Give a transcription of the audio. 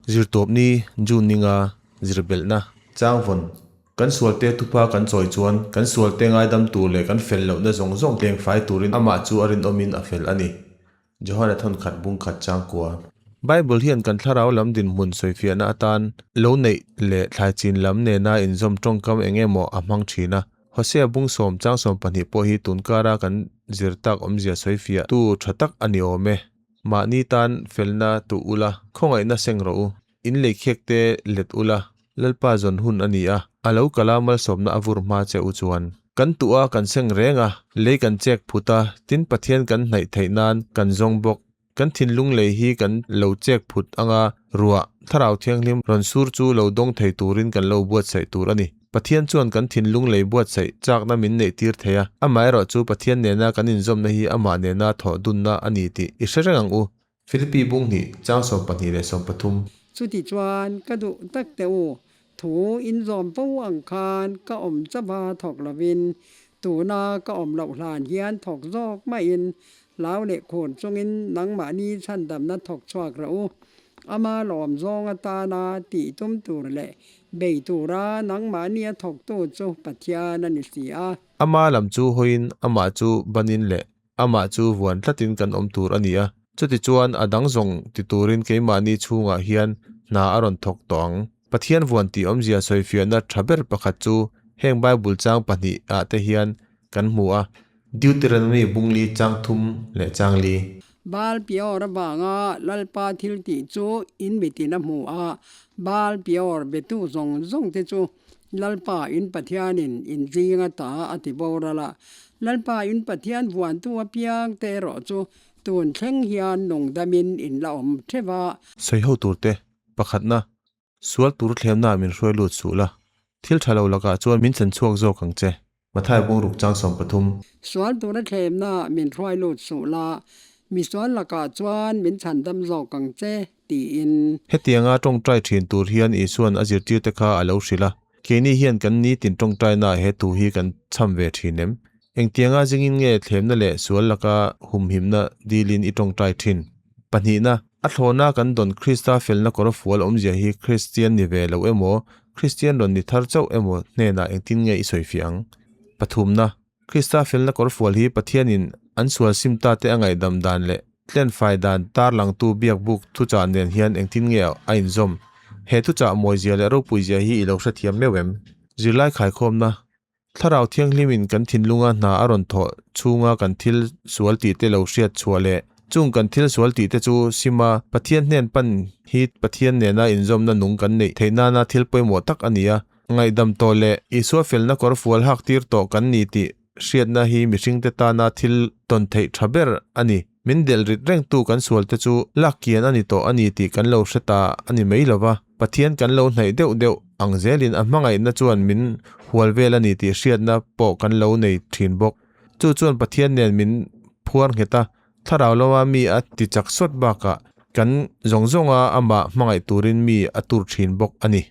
Zirtawpni, June ninga, Zirbelhna. Changvawn, Kan sualte thupa kan chawi chuan kan sualte ngaidam tur leh kan fel lohna zawng zawng tleng fai turin amah chu a rinawmin a fel a ni. Johana thawnkhat bung khat changkua. Bible hian kan thlarau lam dinhmun sawifiahna atan lo neih leh thlai chin lam nena inzawm tawngkam eng emaw a hmang thin a. Hosea bung sawm chang 12 pawh hi tunkara kan zir tak awmzia sawifiah tu tha tak a ni awm e. Mahni tan felna tuh ula, khawngaihna seng rawh u. In leikhek te let ula, Lalpa zawn hun a ni a, a lo kal a malsawmna a vur hma che u chuan. Kan tuh a, kan seng reng a, lei kan chek phut a, tin Pathian kan hnaih theih nan kan zawng bawk. Kan thinlung lei hi kan lo chek phut anga ruah, Thlarau Thianghlim rawn sur chu lo dawng thei turin kan lo buatsaih tur a ni. Pathian chuan kan thinlung lei buatsaih chakna min neih tir thei a, amaherawh chu Pathian nena kan inzawmna hi amah nena thawh dunna a ni tih i hre reng ang u. Philippi bung hnih, chang 12 leh 13. Chuti chuan ka duh tak teh u, thu inzawm fo ang khan ka awm chauha thawk lovin, tuna ka awm loh hlan hian thawk zawk maiin hlau leh khur chungin nangmahni chhandamna thawk chhuak rawh u. Ama lawm zawng atana tih tum tur leh bei tura nangmahnia thawktu chu Pathian a ni si a. Ama lam chu hawiin amah chu banin leh Amah chu vuan tlatin kan awm tur a ni a, chutichuan a dang zawng ti turin keimahni chhungah hian hna a rawn thawk tawh ang. Pathian vuan tih awmzia sawifiahna tha ber pakhat chu heng Bible chang pahnih ah te hian kan hmu a. Deuteronomy bungli chang thum leh chang li. Baal Peor avanga Lalpa thil tih chu in mitin a hmu a, Baal Peor betu zawng zawng te chu Lalpa in Pathianin in zinga ta a ti boral a, Lalpa in Pathian vuantu apiang te erawh chu tun thleng hian nungdamin in la awm theuh a. Sawi ho turte, pakhatna, sual tur thlemna min hruai lut suh la, thil tha lo lakah chuan min chen chhuak zawk ang che. Mathai bungruk chang 13. Sual tura thlemna min hruai lut suh la, misual lakah chuan min chhandam zawk ang che. Tiin. Hetianga tawngtai thin tur hian Isua'n a zirtirte kha a lo hrilh a, keini hian kan nitin tawngtainaah he thu hi kan chham ve thin em? Engtianga zingin nge thlemna leh sual laka humhimna dilin i tawngtai thin? Pahnihna, a thlawna kan dawn Krista felna kawr fual awmzia hi Kristian ni ve lo emaw, Kristian rawn ni thar chauh emaw hnenah engtin nge i sawifiah ang? Pathumna, Krista felna kawrfual hi Pathianin an sual sim ta te a ngaihdam dan leh tlenfai dan tarlangtu biakbuk thuchah nen hian engtin nge a inzawm? He thuchah mawizia leh ropuizia hi i lo hrethiam meuh em? Zirlai khaikhawmna, Thlarau Thianghlimin kan thinlunga hna a rawn thawh chhunga kan thil sual tihte lo hriat chhuah leh chung kan thil sual tihte chu sima Pathian hnen pan hi Pathian nena inzawmna nung kan neih theih nana thil pawimawh tak a ni a. Ngaihdam tawh leh Isua felna kawr fual hak tir tawh kan ni tih hriatna hi mihringte tana thil tawn theih tha ber a ni. Min delh rit rengtu kan sualte chu lak kian a ni tawh a ni tih kan lo hre ta a ni mai lova, Pathian kan lo hnaih deuh deuh ang zelin a hmangaihna chuan min hual vel a ni tih hriatna pawh kan lo nei thin bawk. Chu chuan Pathian nen min phuar nghet a, thlarau lama mi a ti chak sawt bakah kan zawng zawnga amah hmangaih turin mi a tur thin bawk a ni.